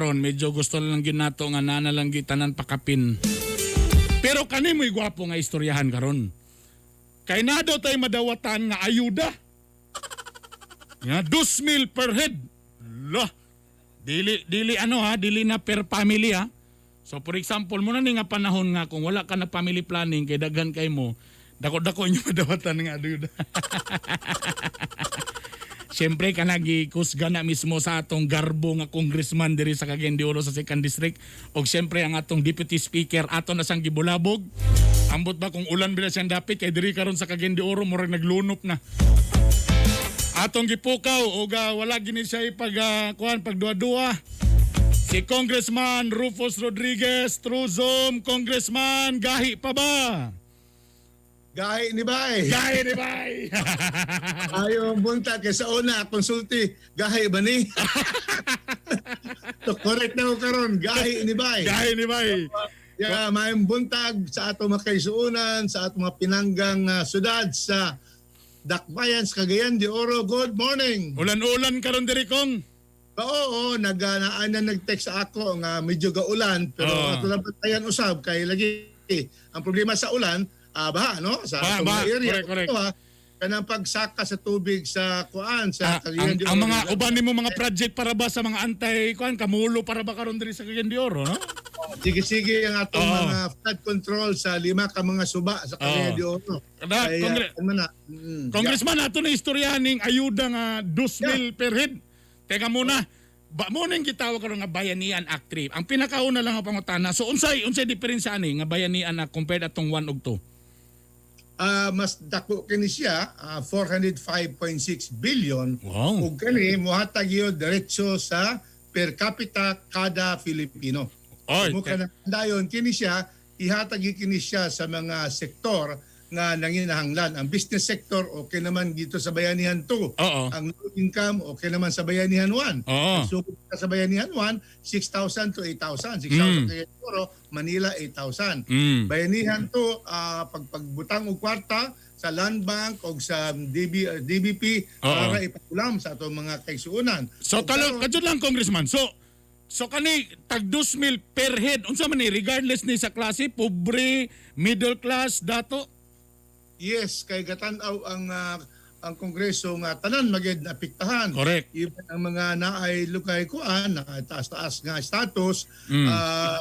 Ron, medyo gusto lang gyud nato nga naa na lang gyud tanan pakapin. Pero kani mo'y gwapo nga istoryahan karon. Kay na daw tay madawatan nga ayuda. Nga 2,000 per head. Lah. Dili dili ano ha, dili na per family ha. So for example, muna ni nga panahon nga kung wala ka na family planning kay daghan kay mo, dako-dako inyo madawatan nga ayuda. Siyempre kanang gikusga na mismo sa atong garbo nga congressman diri sa Cagayan de Oro sa 2nd District og siyempre ang atong deputy speaker ato na siyang gibulabog. Ambot ba kung ulan bila siyang dapit kay diri karon sa Cagayan de Oro murag naglunop na. Atong gipukaw og wala gini siya ipag kuan pagduha-duha. Si Congressman Rufus Rodriguez through Zoom. Congressman, gahi pa ba? Gahi ni bay. Gahi ni bay. Ayo buntag kay sa una konsulti gahi ba ni? So correct na ko karon, gahi ni bay. Gahi ni bay. Yeah, maayong buntag sa ato mga kaigsuonan, sa ato mga pinanggang syudad sa Dakbayan sa Cagayan de Oro. Good morning. Ulan-ulan karon diri, Kong. Oo, nag naa na nag-text sa ako nga medyo gaulan pero ato lang bantayan usab kay lagi ang problema sa ulan, baha no sa Baha, atong baha. mga area. Correct, correct. Ito, kanang pagsaka sa tubig sa kuan sa Cagayan ang, de ang Oro. mga uban nimo mga project para ba sa mga antay kuan kamulo para ba karon diri sa Cagayan de Oro, no? Sige sige ang atong mga flood control sa lima ka mga suba sa Cagayan de Oro. Kada, Kaya, ano na, Congressman, ato na istorya ning ayuda nga 2,000 per head. Teka muna. Ba mo ning gitawag karon nga Bayanihan Act 3. Ang pinakauna lang ang pangutana. So unsay unsay diferensya ani nga Bayanihan Act compared atong 1 ug 2? Mas dako kini siya, 405.6 billion. Ug kani mohatag yun diretso sa per capita kada Filipino. Oy, Mo kana dayon kini siya ihatag gyud kini siya sa mga sektor nga nanginahanglan. Ang business sector, okay naman dito sa Bayanihan 2. Ang low income, okay naman sa Bayanihan 1. Sugod ka sa Bayanihan 1, 6,000 to 8,000. 6,000 to euro, Manila 8,000. Bayanihan 2, pag pagbutang og kwarta sa Land Bank o sa DB, DBP para ipakulam sa atong mga kaigsuonan. So Ug kalo karon, kadyo lang, Congressman. So kani tag 2,000 per head unsa man ni regardless ni sa klase, pobre, middle class, dato? Yes, kay gatan-aw ang Kongreso nga tanan magyud naapektahan. Even ang mga naay lukay kuan, na taas-taas nga status,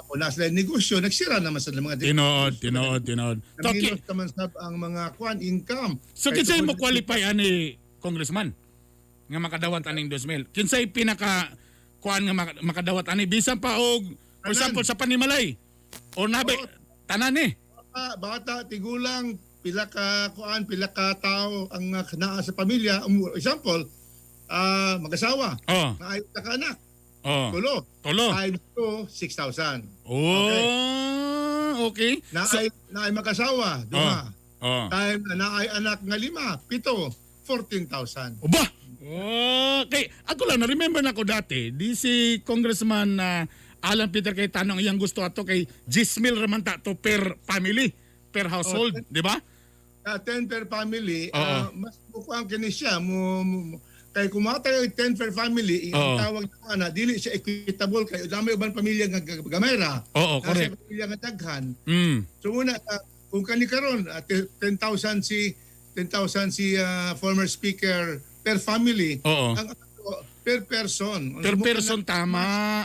o nasa sila negosyo, nagsira naman sa mga Tinuod, tinuod, tinuod. So, Naminos naman sab ang mga kuan income. So Kay kinsay mo tungod- qualify ani, Congressman, nga makadawat aning 2,000? Kinsay pinaka kuan nga makadawat ani bisan pa og for Tanan. example sa panimalay o nabe tanan ni? Bata, bata, tigulang, pila ka kuan, pila ka tao ang naa sa pamilya. Example, mag-asawa, naay ka anak, tulo. Tulo. Times 2, 6,000. Oh, okay. So, Naay naay mag-asawa, duha. Time na naay anak nga lima, pito, 14,000. Oba! Okay. Ako lang, na-remember na ko dati, di si Congressman Alan Peter Cayetano ang iyang gusto ato kay 10,000 raman ta to per family, per household, di ba? 10 per family, mas mukuang kini siya mo kay kung tayo 10 per family, ang tawag na ana dili siya equitable kay dami uban pamilya nga gamay ra. Oo, Nasa pamilya nga daghan. So muna kung kani karon 10,000 si 10,000 si former speaker per family, ang ato, per person. Per person, tama.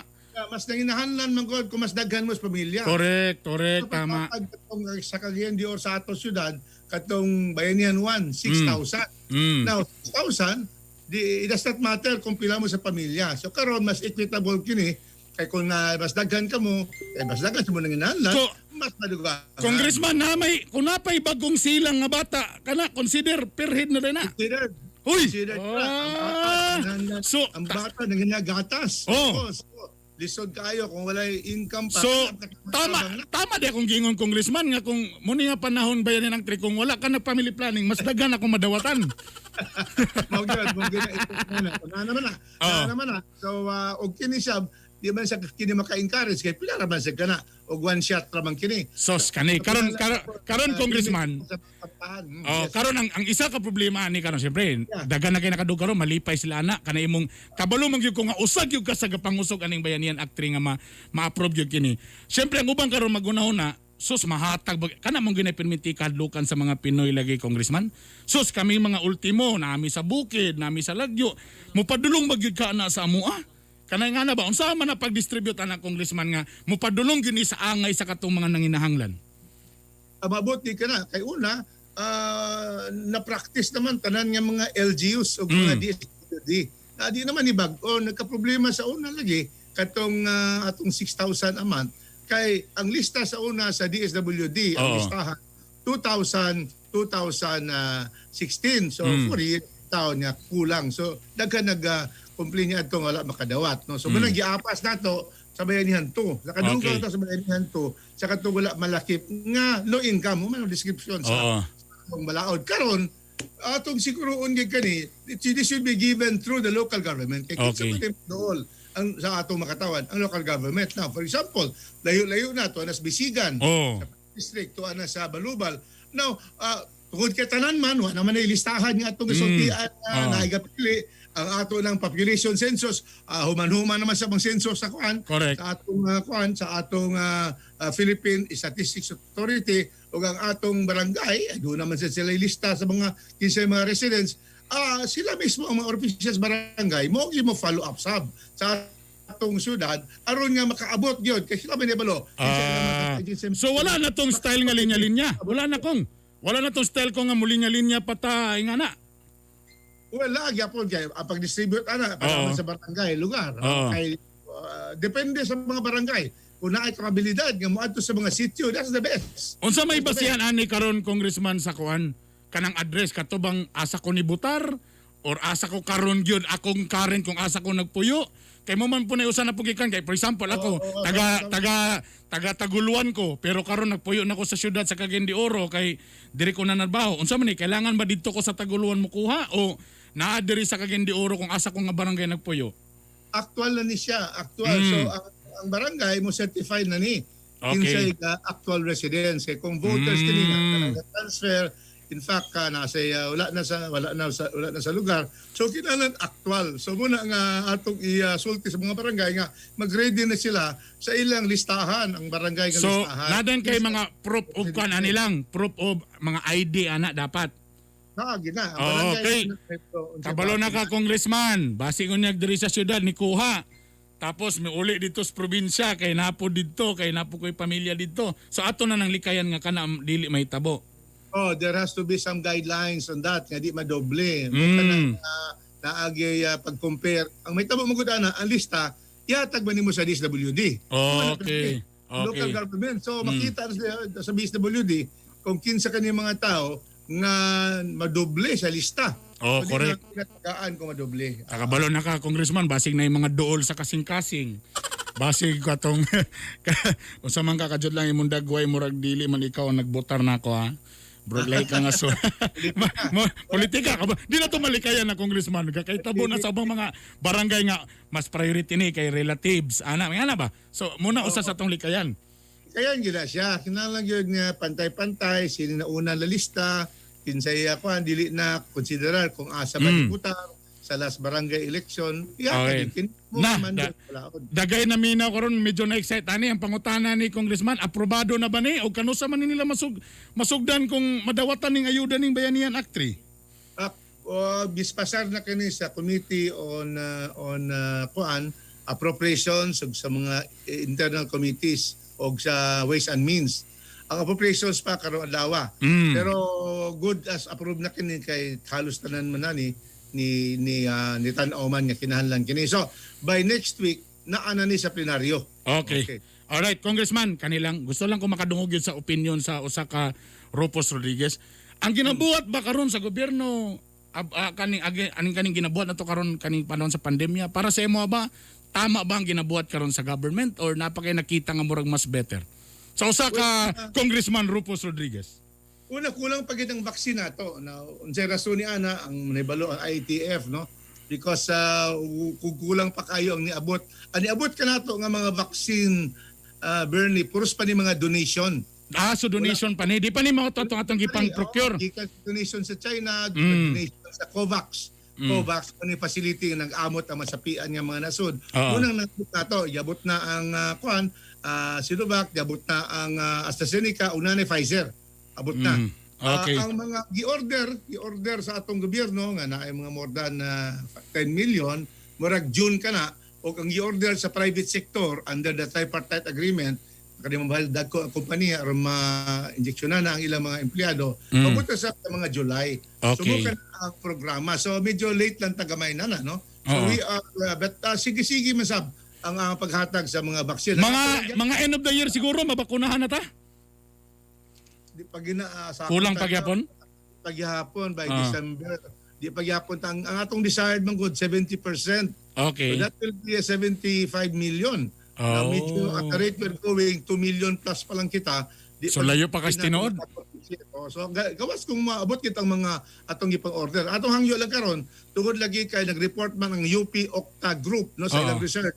Mas nanginahanglan man gud kung mas daghan mo sa pamilya. Correct, correct, tama. Pag katong sa Cagayan de Oro sa ato syudad, katong Bayanihan 1, 6,000. Now, 6,000, di, it does not matter kung pila mo sa pamilya. So karon mas equitable kini kay kung na mas daghan ka mo, eh, mas daghan sa mo nanginahanglan, So, mas madugangan. Congressman, na may kung napay bagong silang nga bata, kana consider per head na din na. Considered. Uy! Considered na. Ang bata, nanginahanglan- So, ang bata nanginagatas. Oh. So, lisod kayo kung walay income pa. So, tama, tama di akong giingon, Congressman, nga kung muni nga panahon bayanin ang tri, kung wala ka na family planning, mas daghan akong madawatan. Mao gyud na ito na. Una naman na. Una naman na. So og kini siya Di man sa kini maka-encourage kay pila ra man sa kana og one shot ra man kini. Sos kani karon karon, karon, Congressman. Sa kabataan. Oh, yes. karon ang isa ka problema ani karon, syempre, daghan na kay nakadug karon, malipay sila ana kana imong kabalo man gyud ko nga usag gyud ka sa gapangusog aning Bayanihan Act 3 nga ma-approve gyud kini. Syempre ang uban karon magunahuna, sus, mahatag ba kana mong ginapirmiti kahadlukan sa mga Pinoy lagi, Congressman. Sus, kami mga ultimo nami sa bukid, nami sa lagyo, mopadulong ba gyud ka na sa amoa? Kanay nga na ba unsa man na pag-distribute ana, Congressman, nga mopadulong gyud ni sa angay sa katong mga nanginahanglan? Mabuti ka na kay una, na-practice naman tanan nga mga LGUs o mga DSWD na di naman ibag-o. Nagka-problema sa una lagi katong atong 6,000 a month kay ang lista sa una sa DSWD, ang listahan 2000 2016, so 4 years taon nga kulang. So daghan nag complain niya atong wala makadawat, no? So mm. Giapas nato sa Bayanihan 2, nakadugaw ta sa Bayanihan 2 sa katong wala malakip nga low income mo man ang description sa atong balaod karon. Atong siguroon gyud kani, this should be given through the local government kay kinsa man dool ang sa atong makatawan? Ang local government. Now, for example, layo-layo na to nas Bisigan sa district to ana sa Balubal. Now, tungod kay tanan man wa naman ay listahan nga atong gisultian nga naigapili ang ato ng population census, human-human naman sa bang census sa kuan sa atong kuan sa atong Philippine Statistics Authority ug ang atong barangay ay doon naman sa sila lista sa mga kinsay mga residents. Sila mismo ang mga officials barangay mo mo follow up sab sa atong syudad aron nga makaabot gyud kay sila may nibalo. So wala na tong style nga linya-linya. Wala na kong. Wala na tong style ko nga mulinya-linya pata nga na. Wala gyapon kay ang pag-distribute ana para sa barangay lugar. Kay depende sa mga barangay kung naay kapabilidad nga moadto sa mga sitio, that's the best. Unsa may basihan ani karon, Congressman, sa kuan kanang address, kato bang asa ko ni butar or asa ko karon gyud akong current kung asa ko nagpuyo? Kay mo man po na usa na pugikan kay, for example, ako Oo, oo, taga tama. Taga taga Taguluan ko pero karon nagpuyo na ko sa syudad sa Cagayan de Oro kay diri ko na narbaho. Unsa man ni, kailangan ba didto ko sa Taguluan mo kuha o naa diri sa Cagayan de Oro kung asa ko nga barangay nagpuyo? Actual na ni siya, actual. So ang barangay mo certify na ni kinsay ka actual residence kay kung voters kini na transfer, in fact ka nasa wala na sa lugar, so kinahanglan actual. So muna nga atong i-sulti sa mga barangay nga mag-ready na sila sa ilang listahan, ang barangay nga So, listahan. nadan kay mga proof of kwan ani lang, proof of mga ID ana dapat. Na gina ang Oo, barangay. okay. Kabalo na ka, Congressman. Basi unyag diri sa syudad ni kuha. Tapos may uli dito sa probinsya kay napo didto, kay napo ko'y pamilya didto. So ato na nang likayan nga kana dili mahitabo. Oh, there has to be some guidelines on that nga di madoble. Kanang naagi pag-compare. Ang may tabo mo gud ana, ang lista ihatag man nimo sa DSWD. Local government. So makita na sa DSWD kung kinsa kani mga tao nga madoble sa lista. Oh, So, di correct. na pinatagaan kung madoble. Kabalo na ka, Congressman, basig na yung mga dool sa kasing-kasing. Basig ka tong unsa man ka kadyot lang imong dagway, murag dili man ikaw ang nagbotar nako ha. Bro, like ka nga so. Politika ka ba? Di na to malikayan na, Congressman. Kay tabo na sa ubang mga barangay nga mas priority ni kay relatives. Ana, may ana ba? So muna usa sa tong likayan. Kaya gina siya, kinahanglan gyud nga pantay-pantay, sino na una na lista, kinsay ako dili na konsiderar kung asa ba mm. sa last barangay election. Yeah, okay. Mo Na, man walaod. Dagay na minaw karon, medyo na-excite ani ang pangutana ni Congressman, aprobado na ba ni o kanusa man ni nila masugdan kung madawatan ning ayuda ning Bayanihan Act 3? Oh, gispasar na kini sa committee on kuan appropriations ug sa mga internal committees og sa Ways and Means. Ang appropriations pa karon adlaw. Pero good as approved na kini kay halos tanan man na ni tan-aw man nga kinahanglan kini. So by next week naa na ni sa plenaryo. Okay. Okay. Alright, Congressman, kanilang gusto lang ko makadungog yun sa opinion sa usa ka Rufus Rodriguez. Ang ginabuhat ba karon sa gobyerno kaning aning kaning ginabuhat na to karon kaning panahon sa pandemya, para sa imo ba, tama ba ang ginabuhat karon sa government or napakay nakita nga murag mas better? Sa usa ka Congressman Rufus Rodriguez. Una, kulang pa gid ang vaccine nato. Na unsay rason ni ana, ang nahibalo ang IATF, no? Because kung kulang pa kayo ang niabot. Ang niabot kanato nga mga vaccine, Bernie, puros pa ni mga donation. Ah, so donation pa ni. Di pa ni mao to atong atong gipang procure. Oh, gikan donation sa China, donation sa COVAX. COVAX ni facility nga nag-amot ang masapian nga mga nasod. Unang nabot na to, yabot na ang kuan, Sinovac, yabot na ang AstraZeneca, una ni Pfizer. Abot na. Ang mga gi-order sa atong gobyerno nga naay mga more than 10 million, murag June ka na, o ang gi-order sa private sector under the tripartite agreement, kani mabahal dagko ang kompanya aron ma-injeksyonan na ang ilang mga empleyado, abot na sa mga July. So mo na ang programa. So medyo late lang tagamay na na, no? So we are but sige-sige man sab ang paghatag sa mga vaccine. Mga end of the year siguro mabakunahan na ta. Di pa gina, sa Kulang pagyapon? Pagyapon by December. Di pagyapon ang atong desired man good 70%. So that will be a 75 million. Oh. Medyo at the rate we're going, 2 million plus pa lang kita. Di So, layo pa kas tinuod? Oh, so gawas kung maabot kitang mga atong gipang-order. Atong hangyo lang karon tungod lagi kay nag-report man ang UP Octa Group, no, sa ilang research.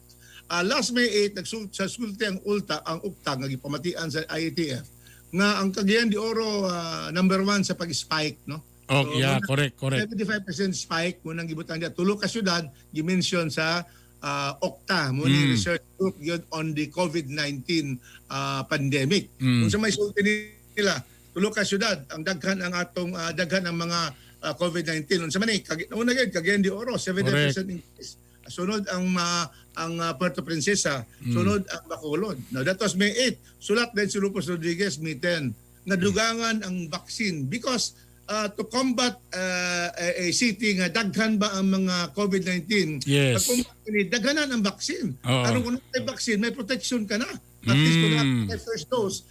Last May 8 sa sulti ang ULTA, ang UCTA nga gipamatian sa IATF nga ang Cagayan de Oro number one sa pag-spike, no? Oh, So, yeah, correct, correct. 75% spike mo nang gibutan niya. Tulo ka syudad gimension sa OCTA mo ni research group yun on the COVID-19 pandemic. Kung sa may sulti nila, tulo ka syudad ang daghan ang atong daghan ang mga COVID-19. Unsa man ni una gyud Cagayan de Oro, 70% increase. Sunod ang Puerto Princesa, sunod ang Bacolod. Now that was May 8. Sulat din si Rufus Rodriguez May 10 nga dugangan ang vaccine because to combat a city nga daghan ba ang mga COVID-19. Pag-combat ni daghanan ang vaccine. Aron kung may vaccine, may protection ka na. At least kung na first dose,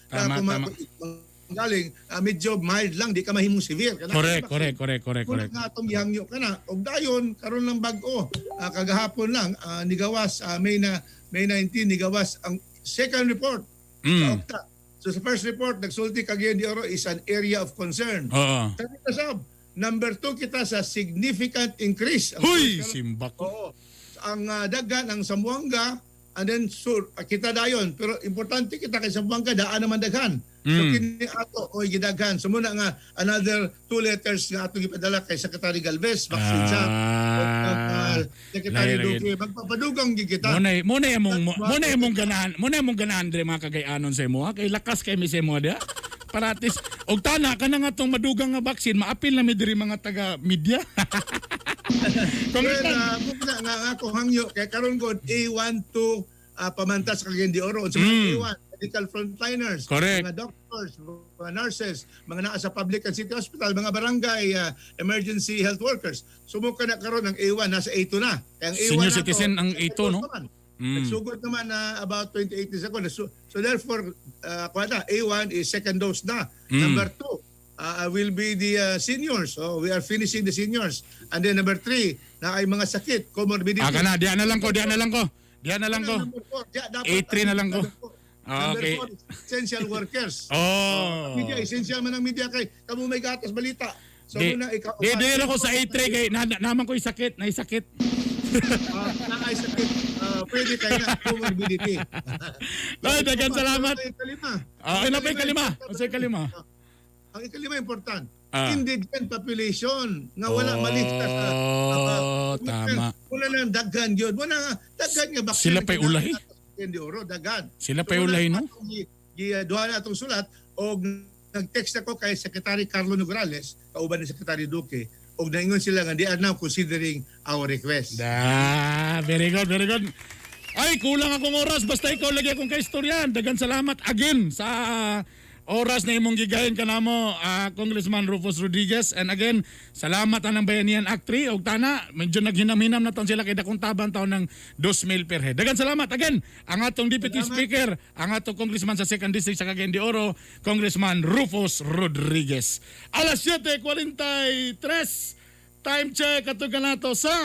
kung galing medyo mild lang, di ka mahimong severe. Kana Correct, vaccine. correct, correct, correct, Kung correct. nga atong gihangyo ka na, og dayon karon lang bag-o, kagahapon lang nigawas May 19 nigawas ang second report sa OCTA. So sa first report nagsulti Cagayan de Oro is an area of concern. Sabi na sab, number 2 kita sa significant increase. Ang Huy, simbak ko. Oo. Ang daghan ang Zamboanga and then sur kita dayon, pero importante kita kay Zamboanga daan naman daghan. So kini ato oy gidaghan. So muna nga another two letters nga atong gipadala kay Secretary Galvez vaccine sa Secretary Lahi, lahi. Duque, magpapadugang gid kita. Mo na imong ganahan dire mga kagayanon sa imo ha? Kay lakas kay mi sa imo dia. Para at least og tana kana nga tong madugang nga vaccine maapil na mi diri mga taga media. Well, Congressman, muna nga ako hangyo kay karon god A1 to pamantas Cagayan de Oro. Unsa man A1? Medical frontliners, mga doctors, mga nurses, mga naa sa public and city hospital, mga barangay emergency health workers. Sumuka na karon ang A1 nasa A2 na. Kaya ang A1 Senior nato, citizen ang A2, no? naman. Nagsugod naman na about 28 days ago. So therefore, kuha na, A1 is second dose na. Number two will be the seniors. So we are finishing the seniors. And then number three, na ay mga sakit, comorbidity. Ah, kana, diyan na lang ko, diyan na lang ko. Diyan na lang ko. Number four, dapat A3 na lang ko. Number four, Ah, number okay. four, essential workers. Oh. Media, essential man ang media kay kamo may gatas balita. So Di, muna ikaw. di, di ako sa A3 kay na, naman ko sakit, na sakit. Na ay sakit, pwede kayo na comorbidity. Ay, daghan salamat. Ang ikalima. Ah, ay, napay kalima. Unsay kalima? Ang ikalima important. Ah. Indigent population nga wala malista sa Oh, tama. Wala nang daghan yun. Wala nga daghan nga vaccine. Sila pa'y ulahi. Hindi oro daghan. Sila So, pa'y wala ulahi, no? atong duha na atong sulat og nag-text ako kay Secretary Carlo Nograles kauban ni Secretary Duque og naingon sila nga they are now considering our request. Da, very good, very good. Ay, kulang akong oras. Basta ikaw lagi akong kaistoryan. Dagan salamat again sa oras na imong gigahin kanamo, Congressman Rufus Rodriguez. And again, salamat anang Bayanihan Act 3. Og tana, medyo naghinam-hinam na taon sila kay dakong tabang taon ng 2,000 per head. Dagan salamat again ang atong Deputy Salamat. Speaker, ang atong Congressman sa 2nd District sa Cagayan de Oro, Congressman Rufus Rodriguez. Alas 7:43, time check ato kanato sa